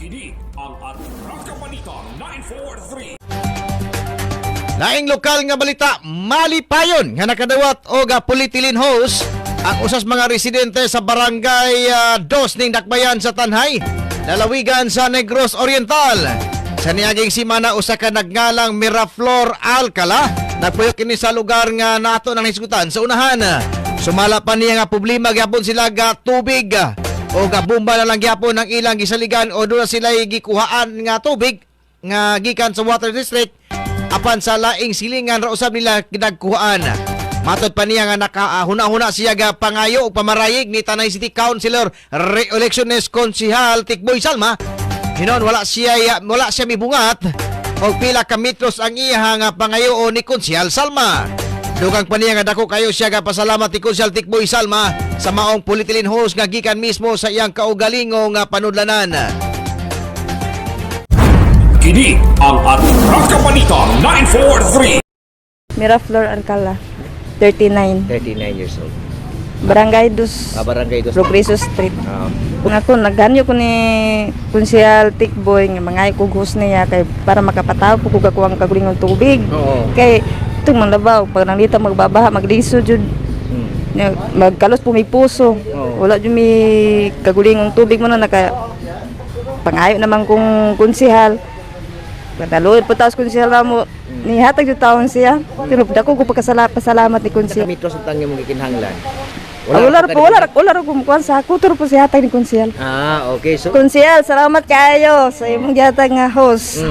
Kini ang Atraka Balita 943. Laing lokal nga balita, malipayon nga nakadawat og polyethylene hose ang usas mga residente sa barangay Dos ning Dakbayan sa Tanjay, lalawigan sa Negros Oriental. Sa niaging simana, usa ka nagngalang Miraflor Alcala nagpuyok kini sa lugar nga nato nang hisgutan sa unahan. Sumala pa niya nga problema gyapon sila ga tubig o ga bomba na lang gyapon ang ilang gisaligan o doon na sila gikuhaan nga tubig nga gikan sa water district, apan sa laing silingan ra usab nila kinagkuhaan. Matod pa niya nga nakahuna-huna siya ga pangayo og pamarayig ni Tanay City Councilor re-electionist Konsihal Tikboy Salma. Hinon wala siya mibungat og pila ka metros ang iya nga pangayo ni Konsihal Salma. Dugang pa niya nga dako kayo siya ga pasalamat ni Konsihal Tikboy Salma sa maong polyethylene hose nga gikan mismo sa iyang kaugalingong nga panudlanan. Kini ang Atraka Balita 943. Miraflor Alcala, 39. 39 years old. Barangay Dos, Barangay Dos. Progreso Street. Ah. Nga ko, naghanyo ko ni Konsehal Tikboy nga mangayo kog hose niya kay para makapataw po kog akuang kagulingong tubig. Kay itong manlabaw, pag nangita magbabaha, maglisod jud. Nya, magkalos po may puso. Wala jud may kagulingong tubig mo na naka pangayo naman kong konsehal. Pataluod po taos konsehal na mo. Nihatag jud taon siya. Pero dako ko pasalamat ni konsehal. Metros ang tanging mong gikinahanglan. Wala, wala po, wala, wala ra kumukuan sa ako, turo po siya hatag ni konsehal. Ah, okay. So, Konsehal, salamat kaayo sa imong gihatag nga hose.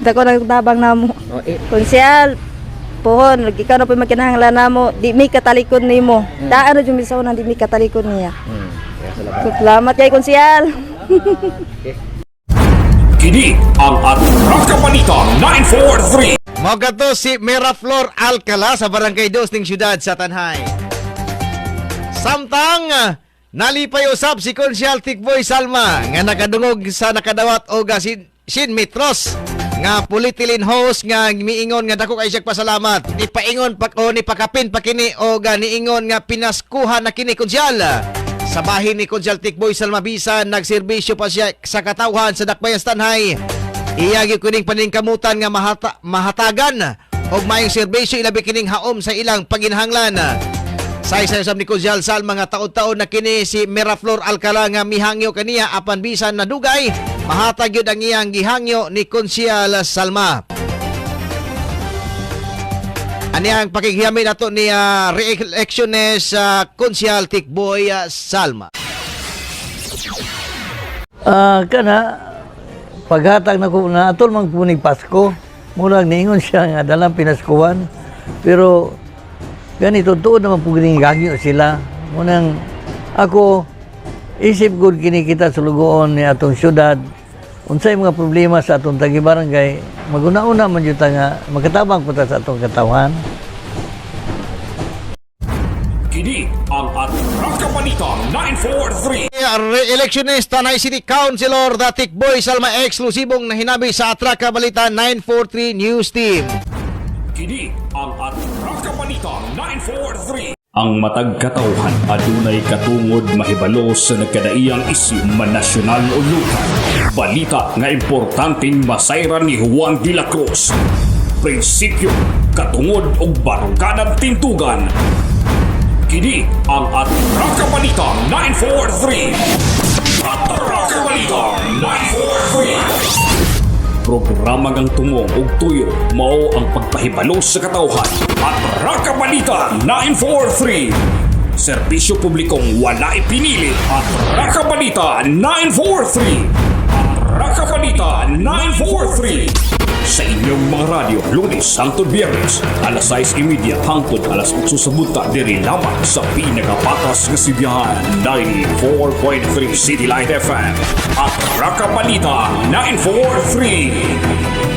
Dako nagtabang namo. Oh, eh, Konsehal, pohon, ikaw na po makinahanglan namo, di mi katalikod nimo. Daan na jud mi sa una, di mi katalikod niya. Kaya salamat. So, salamat kay konsehal. Kini ang Atraka Balita 943. Mao kadto si Miraflor Alcala sa Barangay Dos ning siyudad sa Tanjay. Samtang nalipay usab si Konsehal Tikboy Salma nga nakadungog sa nakadawat og sin metros nga polyethylene hose nga miingon nga dako kay siya pasalamat. Nipaingon pa o nipakapin pa kini og niingon nga pinaskuhan na kini konsehal. Sa bahin ni Konsehal Tikboy Salma, bisan nagserbisyo pa siya sa katawhan sa Dakbayan sa Tanjay, iya gyud kuning paningkamutan nga mahatagan og maayong serbisyo, ilabi kining haom sa ilang panginahanglan. Sa isa usab ni Konsehal Salma nga taon-taon na kini si Miraflor Alcala nga mihangyo kaniya, apan bisan nadugay, mahatag gyud ang iyang gihangyo ni Konsehal Salma. Ani ang pakighiyamin nato ni re-electionist Konsehal Tikboy Salma. Ah, kana paghatag na ko na atol man po ni Pasko, murag niingon siya nga dalang pinaskuhan. Pero ganito tuod naman po gining gagyo sila. Munang ako isip gud kini kita sulugoon ni atong syudad, unsay mga problema sa atong tagi-barangay, maguna-una man jud ta nga makatabang po ta sa atong katawhan. Kini ang Atraka Balita 943. Re-electionist Tanay City Councilor Tikboy Salma, eksklusibong nahinabi sa Atraka Balita 943 News Team. Kini ang Atraka Balita 943. Ang matag katawhan adunay katungod mahibalo sa nagkadaiyang isyu, man nasyonal o lokal. Balita nga importanteng masayran ni Juan de la Cruz. Prinsipyo, katungod ug baruganan tintugan. Kini ang Atraka Balita 943. Atraka Balita 943. Programa ngang tungong ug tuyo mao ang pagpahibalo sa katawhan. Atraka Balita 943. Serbisyo publikong walay pinili. Atraka Balita 943. Atraka Balita 943. Sa inyong mga radyo, Lunes hangtod Biyernes, alas 6:30 hangtod alas 8 sa buntag, diri lamang sa pinakapatas nga sibihan, 94.3 City Light FM. Atraka Balita 943.